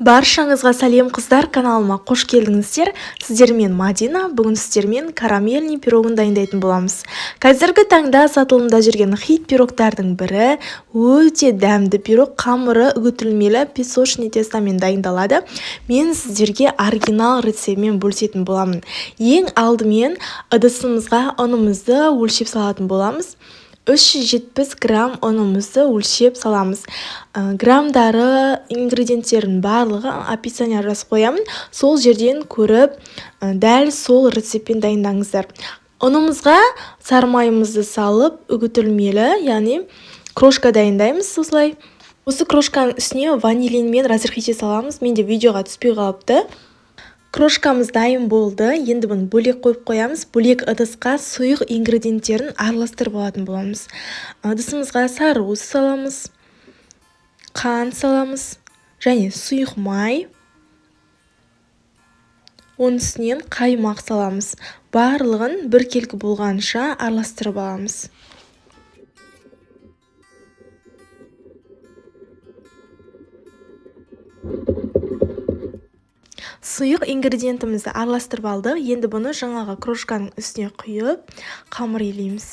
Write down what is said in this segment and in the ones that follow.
Баршаңызға сәлем, қыздар! Каналыма қош келдіңіздер! Сіздермен Мадина. Бүгін сіздермен карамельный пирогын дайындайтын боламыз. Қазіргі таңда сатылымда жүрген хит пирогтардың бірі. Өте дәмді пирог. Қамыры үгітілмелі песочный тестомен дайындалады. Мен сіздерге оригинал рецептімен бөлісетін боламын. Ең алдымен ыдысымызға ұнымызды өлшеп салатын боламыз. 370 грамм ұнымызды өлшеп саламыз. Граммдары, ингредиенттердің барлығы описание жазып қоямын. Сол жерден көріп, дәл сол рецептпен дайындаңыздар. Ұнымызға сары майымызды салып, үгітілмелі, яғни крошка дайындаймыз осылай. Осы крошканың үстіне ванилин мен разрыхлитель саламыз. Менде видеоға түспей қалыпты. Крошкамыз дайын болды. Енді бұны бөлек қойып қоямыз. Бөлек ыдысқа сұйық ингредиенттерін араластырып алатын боламыз. Ыдысымызға сары уыз саламыз, қант саламыз және сұйық май. Оның үстінен қаймақ саламыз. Барлығын біркелкі болғанша араластырып аламыз. Сұйық ингредиентімізді араластырып алдық. Енді бұны жаңағы крошканың үстіне құйып, қамыр илейміз.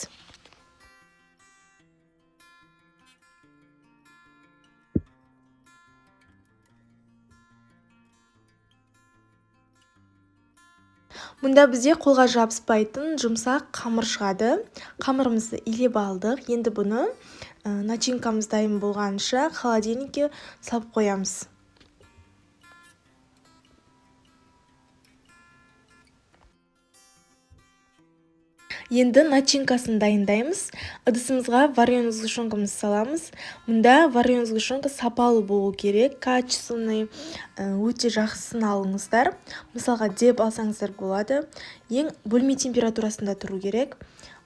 Мұнда бізде қолға жабыспайтын жұмсақ қамыр шығады. Қамырымызды илеп алдық. Енді бұны начинкамыз дайын болғанша холодильникке салып қоямыз. Енді начинкасын дайындаймыз. Ыдысымызға вареный сгущенкамызды саламыз. Мұнда вареный сгущенка сапалы болу керек, качественный, өте жақсысын алыңыздар. Мысалға, деп алсаңыздар болады. Ең бөлме температурасында тұру керек.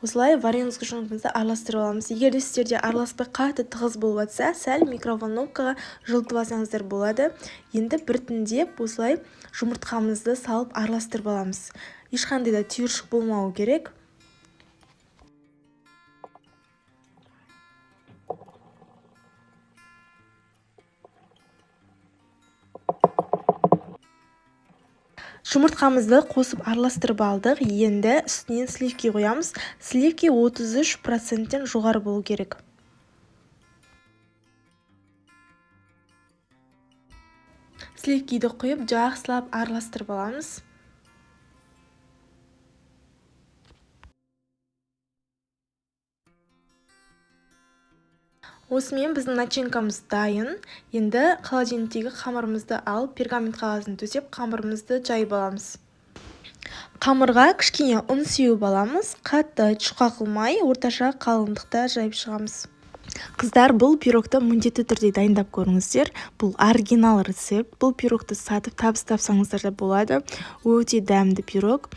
Осылай вареный сгущенкамызды араластырып аламыз. Егер де сіздерде араласпай, қатты тығыз болып жатса, сәл микроволновкаға жылытып алсаңыздар болады. Енді біртіндеп осылай жұмыртқамызды салып, араластырып аламыз. Ешқандай да түйіршік болмауы керек. Жұмыртқамызды қосып, араластырып алдық. Енді үстінен сливки қоямыз. Сливки 33 проценттен жоғары болу керек. Сливкиді құйып, жақсылап араластырып аламыз. Осымен біздің начинкамыз дайын. Енді холодильниктегі қамырымызды алып, пергамент қағазын төсеп, қамырымызды жайып аламыз. Қамырға кішкене ұн сеуіп аламыз. Қатты жұқа қылмай, орташа қалыңдықта жайып шығамыз. Қыздар, бұл пирогты міндетті түрде дайындап көріңіздер. Бұл оригинал рецепт. Бұл пирогты сатып, табыс тапсаңыздар да болады. Өте дәмді пирог.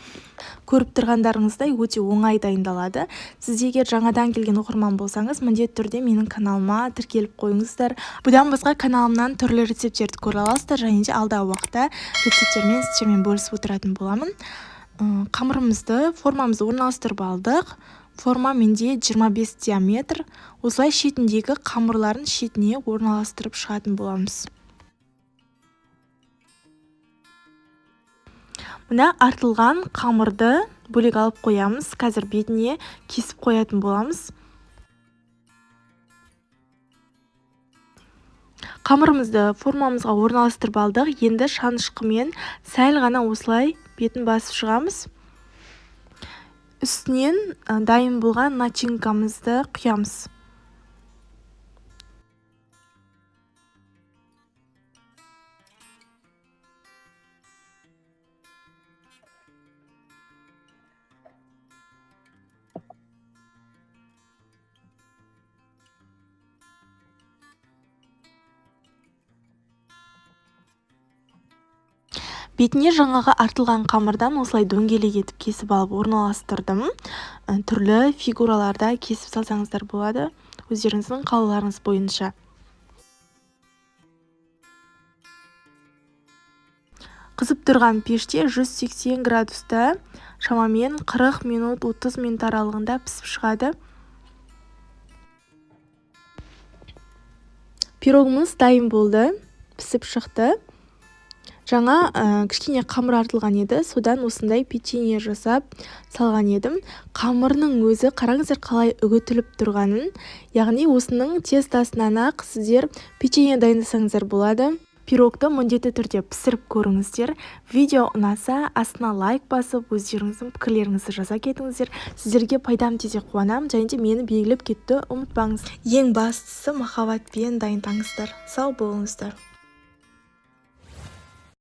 Көріп тұрғандарыңыздай, өте оңай дайындалады. Сіз егер жаңадан келген оқырман болсаңыз, міндетті түрде менің каналыма тіркеліп қойыңыздар. Бұдан басқа каналымнан түрлі рецепттерді көре аласыздар және де алдағы уақытта рецепттермен сіздермен бөлісіп отыратын боламын. Қамырымызды формамызды орналастырып алдық. Форма менде 25 диаметр. Осылай шетіндегі қамырларын шетіне орналастырып шығатын боламыз. Мына артылған қамырды бөлек алып қоямыз. Қазір бетіне кесіп қоятын боламыз. Қамырымызды формамызға орналастырып алдық. Енді шанышқымен сәл ғана осылай бетін басып шығамыз. Үстінен дайын болған начинкамызды құямыз. Бетіне жаңағы артылған қамырдан осылай дөңгелек етіп кесіп алып, орналастырдым. Түрлі фигураларда кесіп салсаңыздар болады, өздеріңіздің қалауларыңыз бойынша. Қызып тұрған пеште 180 градуста шамамен 40 минут, 30 минут аралығында пісіп шығады. Пирогымыз дайын болды, пісіп шықты. Жаңа кішкене қамыр артылған еді, содан осындай печенье жасап салған едім. Қамырының өзі, қараңыздар, қалай үгітіліп тұрғанын. Яғни осының тестосынан ақ сіздер печенье дайындасаңыздар болады. Пирогты міндетті түрде пісіріп көріңіздер. Видео ұнаса, астына лайк басып, өздеріңіздің пікірлеріңізді жаза кетіңіздер. Сіздерге пайдам тисе, қуанамын. Және де мені белгілеп кетуді ұмытпаңыз. Ең бастысы, махаббатпен дайындаңыздар. Сау болыңыздар!